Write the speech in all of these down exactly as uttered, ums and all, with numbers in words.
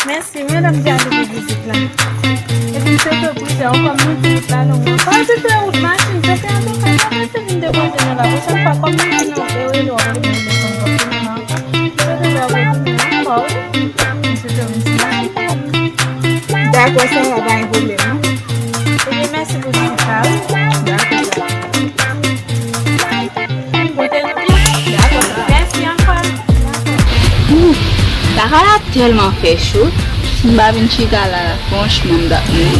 Mèsi, madanm ki ale pou vizit la. Epi m swete w prudent, kòm nou di wout la long nan. Pa di fè wout machin, se fè atò fè sa, mèsi vin depoze nou la. Pwochèn fwa, kòm nou di nou, e rele w ap rele m telefòn kòm telefòn ankò. M swete w ap rele m ankò, wi. M swete w vin sou machin. Dakò, sa va, pa gen pwoblèm, non. Ebyen, mèsi pou vizit la, wi. Dakò, sa va. Kote nou ye? Dakò, sa va. Mèsi ankò. Ooh, lakay la tèlman fè cho. Si m pa vin chita la, la, franchman, m t ap mouri.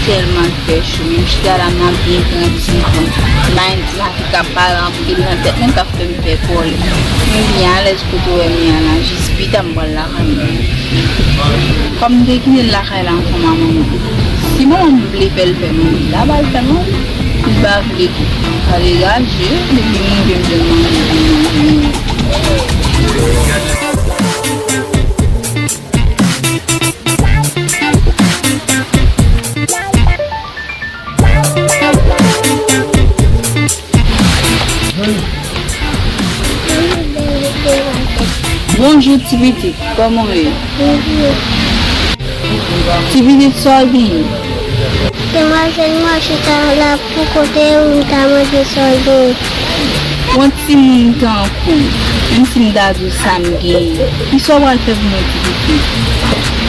Tèlman l fè cho. Men m chita la, m ap byen pran ti van. M pa gen ti lavi k ap pale anpil nan tèt mwen k ap fè m pè kòlè. M byen alèz kote w wè m ye a la. Jis pita m pral lakay mwen. Kòm m te kite l lakay la ansanm a manman m. Si manman m vle fè l fè manmi l la, ba l fè manmi. Si l pa vle tou, sa degaje, depi m rive m jwenn manmi m pou m manje. Bonjou, ti pitit. Kòman w ye? Ti pitit, sa w genyen? Demwazèl, mwen chita la pou kote ou m ta mande sa w genyen. Yon timoun tankou w, menm si m ta di w sa m genyen, kisa w pral fè pou mwen, ti pitit?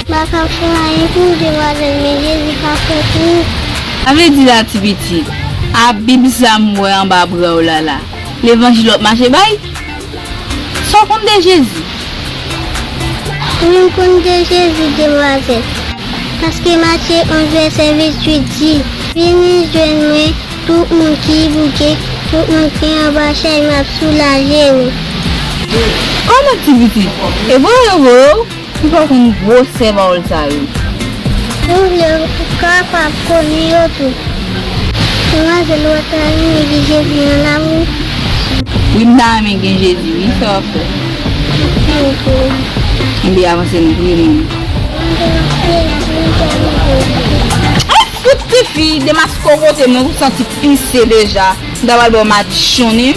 M pa ka fè anyen pou w, demwazèl, men Jezi ka fè pou ou. Sa vle di la, ti pitit, a Bib sa m wè anba bra w la la, levanjil w ap mache bay? Sa w konn de Jezi? Wi, m konn de Jezi, demwazèl. Paske Matye onz vèsè venntuit di, vini jwenn mwen, tout moun ki bouke, tout moun ki anba chay, m ap soulaje nou. Kòman, ti pitit? E vre yo voye w? M pa konn gwosè pawòl sa yo. Si w vle, ou kapab pwodui yo tou. Demwazèl, ou ta renmen gen Jezi nan lavi w? Wi, m ta renmen gen Jezi, wi, sa w ap fè? Ebyen, avanse nou priye moun. Ay, fout tifi, demaske w kote m non, ou santi pise deja. M ta pral ba w madichon, wi.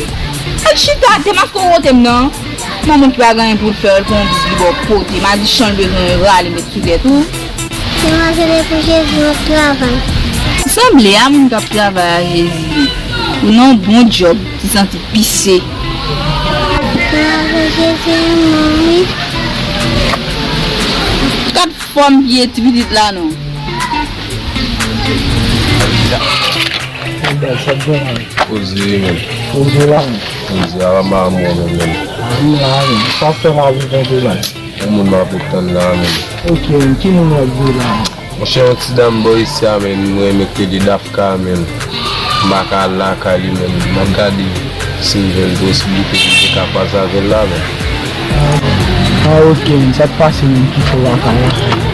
Al chita, demaske w kote m non. Manman ki pa gen anyen pou l fè, l pran yon bout li ba w pote. Madichon l bezwen rale met sou tèt ou. Demwazèl, e pou Jezi w ap travay? Sanble a moun k ap travay a Jezi. Ou nan yon bon djòb, ti santi pise. Demwazèl, Jezi renmen w, wi. Gad fòm pye ti pitit la non. Gad sa k gen la. Poze, men. Poze la, men. Poze, ala m a mò, men, men. A, m la, men. Sa fè la, vi konte la. Yon moun m ap tann la, men. Ok, ki moun w ap di la? Monchè, yon ti dam bò isi a, men, m renmen k rele Dafka, men. M pa ka al lakay li, men. M ap gade si m jwenn posiblite pou m te ka kwaze avè l la, men. Ah, ok, men. Sa k pase, men, ki fè w pa ka al lakay li?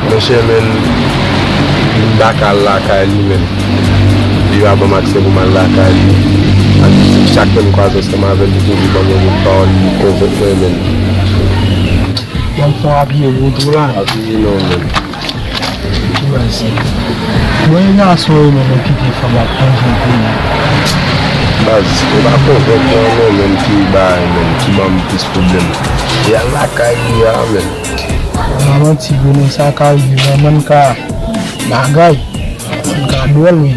Monchè, men, m pa ka al lakay li, men. Li pa ban m aksè pou m al lakay li. Ak chak lè m kwaze ansanm avè l, li toujou ban m yon bout pawòl, li konvenk mwen, men. Ban m fè yon apye wout ou la. Apye non, men. Ki baz sa? Bon, e gason yo menm yo kite fanm ap konvenk yo. Baz, e pa konvenk non, non, menm ki bagay, menm ki ban m plis pwoblèm. E al lakay li a, menm. Pa manti vre non, sa ka rive vrèman, n ka bagay. N ka dwòl, wi.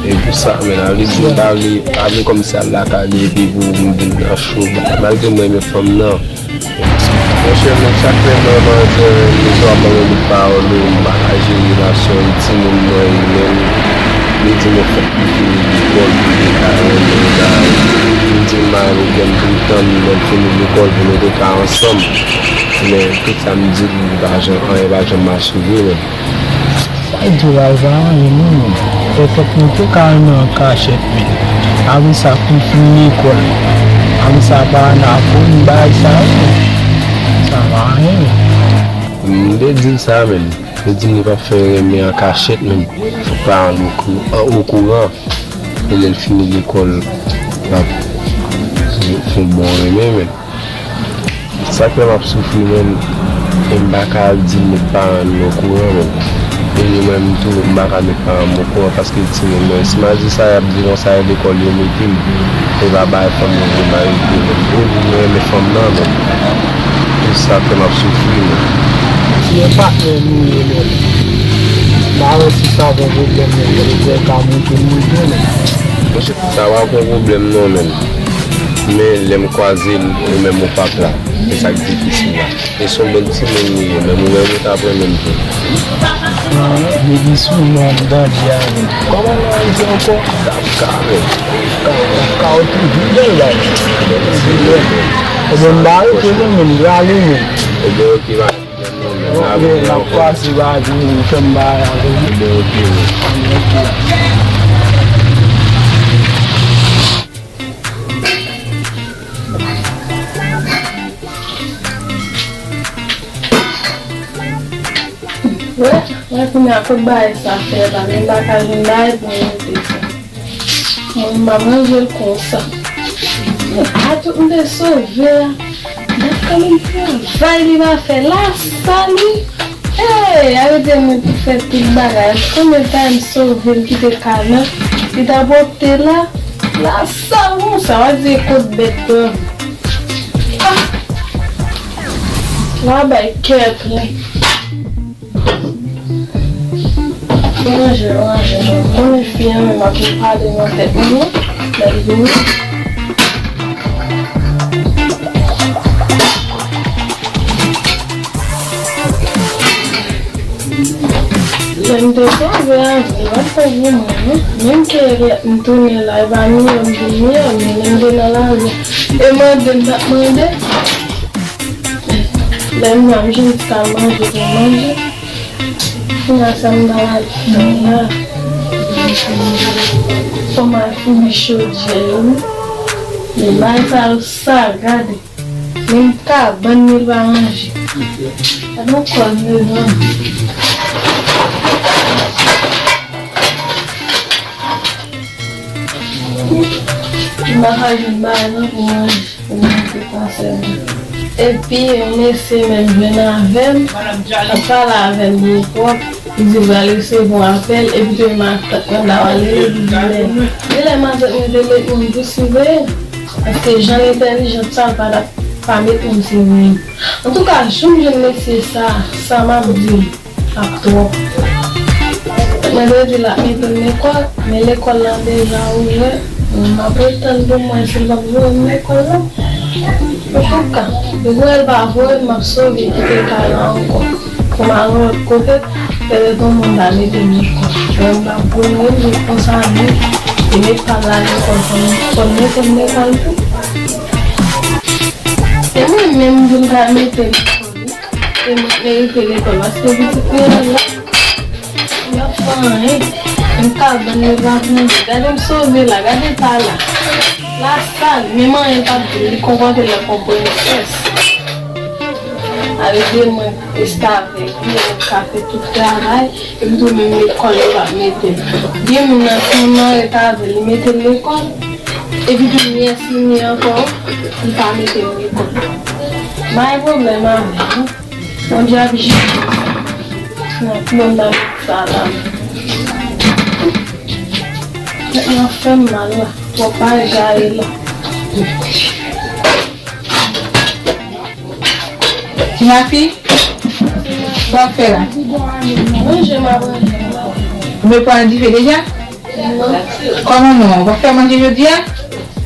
E pou sa, men, a vle di, m pa vle, pa vle kòmsi al lakay li, epi pou m vin nan cho. Malgre m renmen fanm nan. Monchè, men, chak lè mwen manzè, men, li ap ban mwen bout pawòl, m pa ka jere relasyon, e timoun mwen, e menm, li di mwen fòk li fini lekòl pou l te ka renmen, e ba, m di m pa renmen kè m pou m tann lè l fini lekòl pou nou te ka ansanm. Men, tout sa m di l, li pa janm, anyen pa janm mache vre, men. Sa di w la, e pa anyen non, men. Fè tèt nou te ka renmen an kachèt, men. Apre sa, pou l fin lekòl, apre sa, pa ann aprann bagay sa yo, men. Sa pa anyen, men. M te di l sa, men. M te di m li p ap fè renmen an kachèt, men. Fòk paran l okou-, an okouran. E lè l fini lekòl, l ap fè yon bon renmen, men. Sa k fè m ap soufri, menm, e m pa ka al di l met paran l okouran, menm. E mwen menm tou, m pa ka met paran m okouran paske l timoun mwen. Si m al di sa, y ap di konsa e lekòl yo mete m. E pa bay fanm nan vre m al rete menm. Ou di mwen renmen fanm nan menm. Tout sa fè m ap soufri menm. Si e patnè nou ye menm, m pa wè si sa gon pwoblèm menm. Mwen te ka moute, moute menm. Monchè, sa pa gon pwoblèm non menm. Men lè m kwaze l, ou menm ou p ap la. Se sa k difisil la. E se yon bèl timoun li ye, menm ou menm ou t ap renmen l tou. Depi sou non danje a menm. Kòman non an di ankò? Dapka menm. Dapka ou toujou bèl la. Ebyen m ba rete non menm, m prale menm. Ebyen oke ba. Ok, n ap pase ba di nou fè m bagay avè nou. Ebyen oke. Ok. Wè, wè kounye a kot bagay sa fè la, men m pa ka jwenn bagay pou m mete sa. Mwen m pa manje l konsa. A tout m te sove a. Dat kanmenm travay li pa fè la, sa li. Hey, arete mwen pou fè tout bagay. Konbyen tan m sove l kite kanè, li ta pwòpte la. La sal konsa, w a di kot bèt dòmi. Ah! La bay kè plen. Manje, manje, non. Konnen fi an menm ap pale nan tèt mwen, non? Bèl vini. Lè m te sove a, li pa t fè pou mwen, non. Menm ke lè m tounen la, e pa miyò m vin miyò, men lè m te nan lari, e mande m t ap mande. Lè m nan, m jis ka manje pou manje. Kounye a sa m ta al fè la. Fò m al foubi chodyè yo wi. Men bagay sa yo sal, gade. Menm kabann li pa ranje. Gade yon kòz mezanmi. M pa ka jwenn bagay nan pou manje. Epi, yon mesye menm jwenn avè m, ap pale avè m byen pwòp, li di l pral resevwa yon apèl, epi tou matant mwen ta pral rele li di lè, di lè matant mwen te met moun pou siveye l, paske jan l entèlijan sa, l pa t ap pa met moun siveye m. Antouka, jou m jwenn mesye sa, sa m ap di l. Ap twòp. Mwen te di l ap mete m lekòl, men lekòl lan deja ouvè. M ap ret tann pou m wè si l p ap voye m lekòl la. Antouka, depi w wè l pa voye m, m ap sove kite kay la ankò. Pou m al yon lòt kote, pèmèt yon moun ta mete m lekòl. Mwen m p ap voye m, men konsa menm, e met pa l la lekòl, fò m, fò m mete m lekòl tou. E mwen menm pou m ta mete m lekòl. E mwen merite lekòl, paske pitit mwen an la, li ap fè anyen. M kabann li pa plonje. Gade m sove la, gade pa la. La sal, menm anyen l p ap di, li konpòte l la kon prensès. Arete mwen restavèk li, mwen ka fè tout travay, epi tou menm lekòl yo pa mete m. Gen moun nan ki mare t avè l, li mete l lekòl, epi tou li enfimye ankò, li pa mete l lekòl. M pa gen pwoblèm avè l non. Bondye ap jije. Nan plen nan sa la. Tèt mwen ap fè m mal la. Twòp bagay la. Timafi, sa w ap fè la? Manje m ap manje la. Ou mete pwa nan dife deja? Non. Kòman non? Ou p ap fè manje jodi a?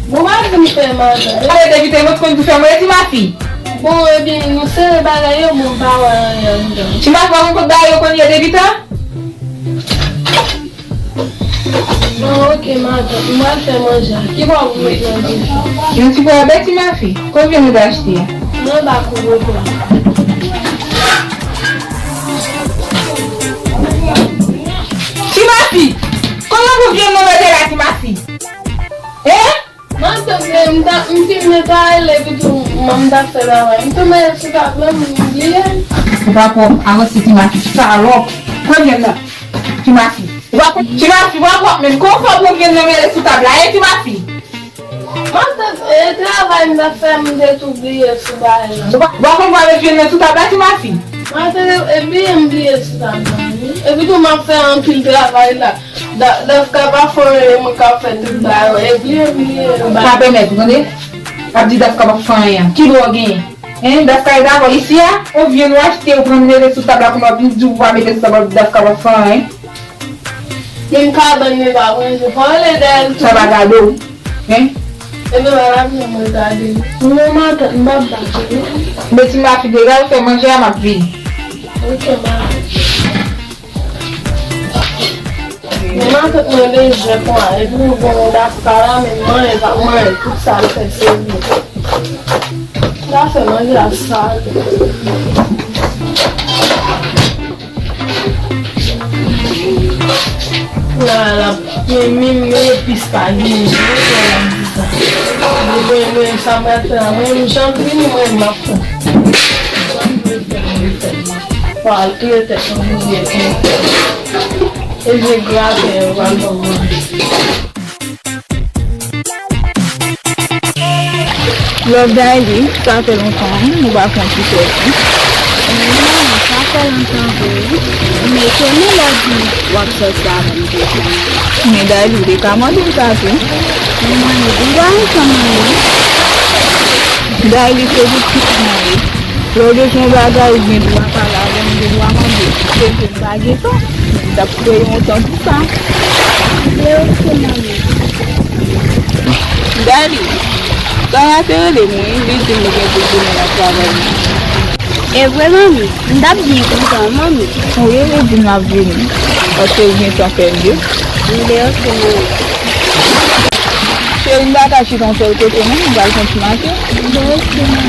Bon, pa di m fè manje. Ale, Devita, mwen konn pou fè manje, Timafi. Bon, ebyen, nou sere bagay yo, bon, m pa wè anyen anndan. Timafi, pa konn kot bagay yo konn ye, Devita? Bon, ok, matant, m pral fè manje a. Ki bò pou m met nan dife? Yon ti bò bè, Timafi. Kot vyann ou te achte a? Nan bak ou, bò. Timafi! Kòman pou vyann nan mete la, Timafi? Hein? Matant, men m ta, m fin netwaye l epi tou m, m t ap fè travay. M tou mete sou tab la, m bliye. Ou pa pwòp, avanse Timafi, salòp. Pran vyann nan. Timafi. Ou pa pwòp, Timafi, ou pa pwòp menm. Kòman fè w pran vyann nan mete sou tab la, hein, Timafi? Matant, e travay m t ap fè, m te tou bliye sou bagay la. Ou pa, ou pa konn pral met vyann nan sou tab la, Timafi? Matant, e bliye m bliye sou tab la, wi. Epi tou m ap fè anpil travay la. Da- Dafka pa fè anyen, mwen k ap fè tout bagay yo. Epi, epi, epi, pa pèmèt, ou tande? Ap di Dafka pa fè anyen. Ki dwa w genyen? Hein? Dafka e dakò isi a? Ou vye nou achte, ou pran mete sou tab la, kounye a w ap vin di ou pa mete sou tab la, Dafka pa fè anyen. Menm kabann li pa ranje, pa rele dèyè l tou. Sa pa gade w. Hein? Ebyen, pa la vle mwen gade l. Non, matant, m p ap bat ou, non. Beti m la fi degaje, fè manje a, m ap vini. Ok, ba. Men matant mwen bezwen pran, epi nou gen yon Dafka la, men mwen pa mwen, tout sa l fè se li. L a fè manje a sale. La, la, men, men, men epis pa gen, men sa l ap di sa. Mwen, mwen, sa mwen fè la, mwen, jan l vini, mwen, m ap pran. Jan l vle fè, mwen fè. Wa, al touye tèt mwen, mwen vle fè. E je gratè, yo, pa l ban mwen. Love Daily, sa fè lontan, wi, nou pa fè yon ti sòti. Wi, sa fè lontan vre, wi. Men konnen lè w di w ap sòti avè m toujou. Men Daily, ou te ka mande m sa tou. Men mwen, nou gen bagay ansanm, wi. Daily, se pou pitit mwen, wi. Lè w bezwen yon bagay, ou gen dwa pale avè m, ou gen dwa mande. Se ke m pa gen tan. M t ap kreye yon tan pou sa. Leo, se mwen. Dali, Tara te rele m, wi, li di m li gen pou tounen nan travay li. E vre, manmi? M t ap byen kontan, manmi. Wi, li di m l ap vini. Paske l gen tan fè l ye. M deyò, se mwen. Cheri, m pa ka chita yon sèl kote, non, m pral kontinye mache. M deyò, se mwen.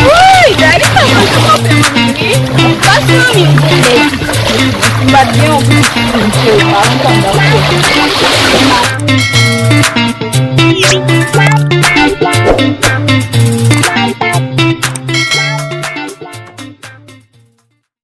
Woy, Dali kòmanse kanpe manmi wi. Pas manmi m pou bèl pitit. M pa t gen yon pitit pou m cheri, pa lontan m t ap fè.